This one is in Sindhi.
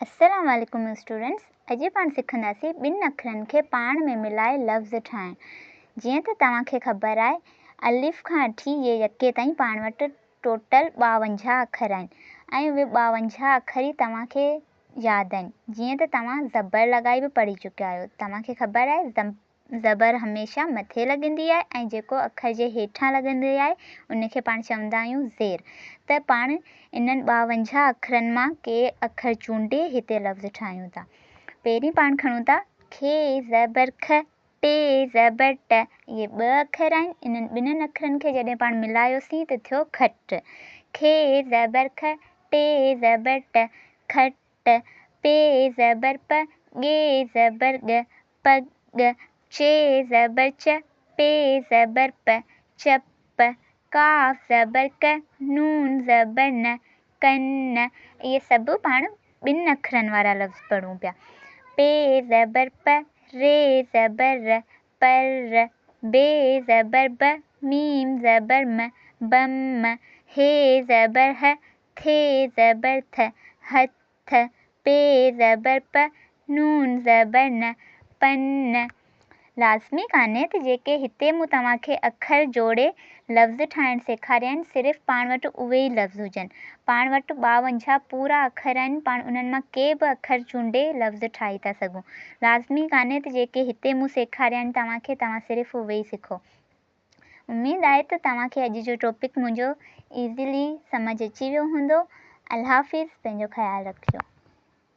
السلام عليڪم اسٽوڊنٽس اڄ پاڻ سکنداسين ٻن اکرن کي پاڻ ۾ ملائي لفظ ٺاهڻ. جيئن ته توهان کي خبر آهي الف کان وٺي يي يڪي تائين پاڻ وٽ ٽوٽل 52 اکر آهن ۽ اهي 52 اکر ئي توهان کي ياد آهن. جيئن ته توهان زبر لڳائي به پڙهي چڪيا آهيو. توهان کي خبر آهي زبر هميشه مٿي لڳندي آهي ۽ جيڪو اکر جي هيٺان لڳندي آهي ان کي پاڻ چوندا آهيون زير. ته پاڻ انهن 52 اکرن مان ڪي اکر چونڊي هتي لفظ ٺاهيون ٿا. پهرين پاڻ کڻون ٿا کي زبرک، ٽي زبر ٽ. اهي ٻه اکر آهن. انهن ٻنهن اکرن کي جڏهن پاڻ ملايوسين ته ٿيو کٽ. کي زبرک، ٽي زبر ٽ، کٽ. پي زبر پ، ڳي زبر ڳ، پڳ. چي زبر چ، پي زبر پ، چپ. ڪاف زبر ڪ، نون زبر ن، ڪن. اهي سڀ پاڻ ٻن اکرن وارا لفظ پڙهون پيا. پي زبر پ، ري زبر ر، پر. بي زبر ب، ميم زبر م، بم. هي زبر ه، ٿي زبر ٿ، هٿ. پي زبر پ، نون زبر ن، پن. لازمي ڪانهي ته جيڪي هتي مون توهان کي اکر جوڙي لفظ ٺاهڻ سيکاريا آهن صرف پاڻ وٽ اهي ئي لفظ هجن. پاڻ وٽ 52 پورا اکر آهن پاڻ انهن مان ڪي به اکر چونڊي لفظ ٺاهي ٿا سگهون. لازمي ڪانهي ته جيڪي هتي مون سيکاريا آهن توهان کي توهان صرف اهي ئي سکو. اميد آهي ته توهان کي اڄ جو ٽاپڪ منهنجو ايزلي سمجهه اچي ويو هوندو. الله حافظ پنهنجو خيال رکجو.